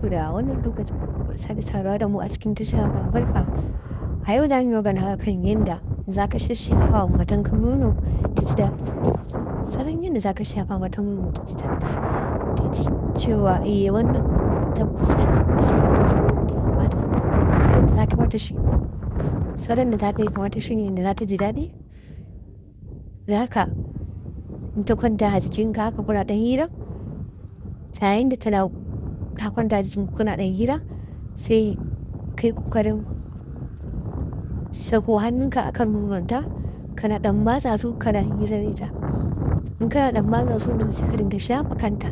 Barkanku da wannan lokacin, da sake saduwa da mu a cikin tashar Barka. A yau za mu yi magana kan yadda za ka shashafa wa matanka nono ta ji daɗi. Salon yadda za ka shafa mata nono ta ji daɗi, ta ji cewa eh, wannan tabbas shi ne kamata. Yadda za ka mata shi. Salon da za ka yi mata shi ne yadda za ta ji daɗi. Za ka in ta kwanta a jikinka haka kuna ɗan hira, yayin da tana ta kwanta a jikin kuna ɗan hira, sai kai ƙoƙarin sako hannunka akan nononta, kana ɗan matsa su kana hira da ita. In kana ɗan matsa su nan, sai ka dinga shafa kanta.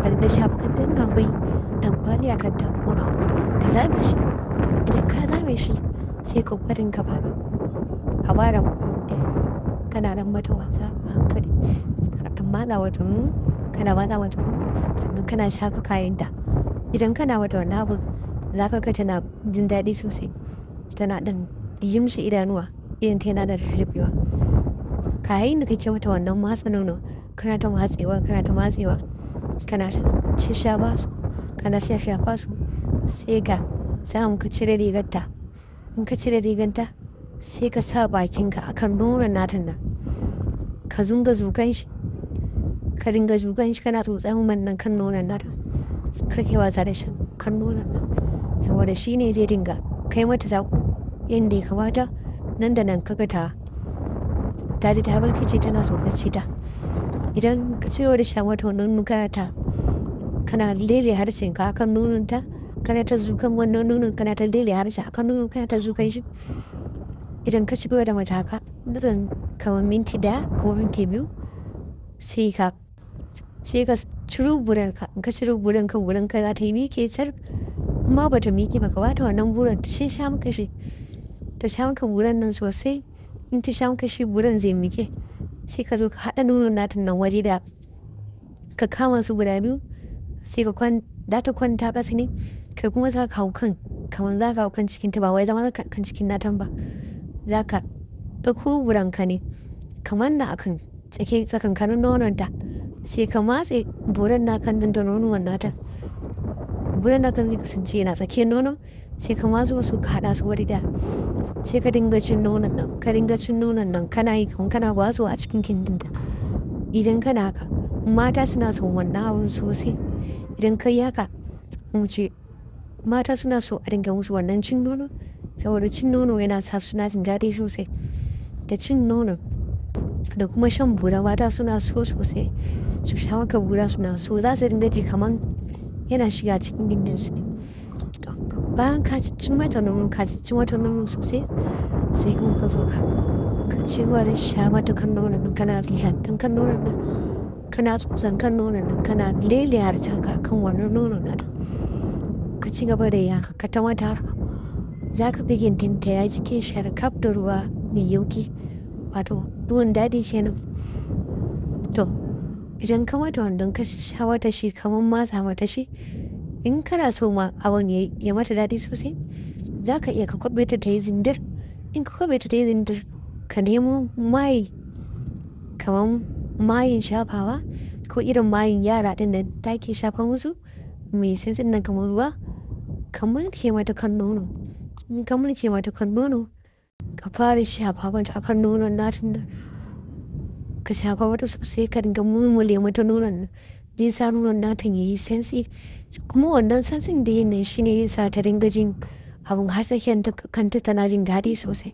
Ka dinga shafa kanta in akwai ɗankwali a kanta ko ka zame shi. Idan ka zame shi, sai ka ƙoƙarin ka fara kana ɗan mata wasa a hankali. Kana ɗan matsa mata nono, kana matsa mata nono, sannan kana shafa kayanta. Idan kana mata wannan abun, za ka ga tana jin daɗi sosai. Tana ɗan limshe idanuwa, idonta yana ɗan rurrufewa. Yayin da kake mata wannan matsa nono, kana ta matsewa, kana ta matsewa, kana shashafa su, kana shashafa su, sai ka samu ka cire rigarta. In ka cire rigarta, sai ka sa bakinka akan nonon nata nan. Ka dinga zuƙan shi, ka dinga zuƙan shi, kana tsotsan wannan kan nonon nata. Kar kai wasa da shan kan nonon nan, saboda shi ne zai dinga kai mata saƙo yanda ya kamata. Nan da nan kaga ta ji ta birkice, tana so ka ci ta. Idan ka cigaba da sha mata wannan nono, kana lele harshenka akan nononta, kana ta zuƙan wannan nonon, kana ta lele harshe akan nonon, kana ta zuƙan shi. Idan ka cigaba da mata haka, irin kamar minti 1 ko minti 2, sai ka ciro buranka. In ka ciro buranka, buranka za ta yi miƙe car. In ma bata miƙe ba, ka bata wannan buran ta sha maka shi. Ta sha maka buran nan sosai. In ta sha maka shi, buran zai miƙe. Sai ka zo ka haɗa nonon nata nan waje ɗaya. Ka kama su guda biyu, sai ka za ta kwanta ƙasa ne, kai kuma za ka hau kan, kamar za ka hau kan cikinta, ba wai zama kan cikin natan ba. Za ka ɗauko buranka ne, ka manna a kan tsakankanin nononta. Sai ka matse buran naka nan da nonuwan nata. Buran naka zai kasance yana tsakiyar nonon, sai ka matso su, ka haɗa su wuri ɗaya. Sai ka dinga cin nonon nan, ka dinga cin nonon nan, kana yi kamar kana watsowa a cikin kirjinta. Idan kana haka, mata suna son wannan abun sosai. Idan ka yi haka, muce mata suna so a dinga musu wannan cin nono, saboda cin nono yana sa suna jin daɗi sosai. Da cin nono da kuma shan bura, mata suna so sosai. Su sha maka bura suna so, za su dinga ji kaman yana shiga cikin gindinsu ne. To, bayan ka ci mata nono, ka ci mata nono sosai, sai kuma ka zo ka cigaba da sha mata kan nonon nan, kana shantan kan nonon nan, kana tsotsan kan nonon nan, kana lele harshenka akan wannan nonon nata. Ka ci gaba da yi haka, ka ta mata haka. Za ka ga gindinta ya jike sharkaf da ruwa mai yauƙi, wato ruwan daɗi kenan. To, idan ka mata wannan, ka sha mata shi kaman matsa mata shi, in kana so ma abun ya mata daɗi sosai, za ka iya ka kwaɓe ta ta yi zindir. In ka kwaɓe ta ta yi zindir, ka nemo mai, kaman mayin shafawa ko irin mayin yara ɗin da take shafa musu, mai santsin nan kamar ruwa, ka mulke mata kan nono. In ka mulke mata kan nono, ka fara shafa mata akan nonon nata nan. Ka shafa mata sosai, ka dinga mulmule mata nonon nan. Zai sa nonon nata yayi santsi. Kuma wannan santsin da yayin nan shine zai sa ta dinga jin abun har tsakiyar kanta, tana jin daɗi sosai.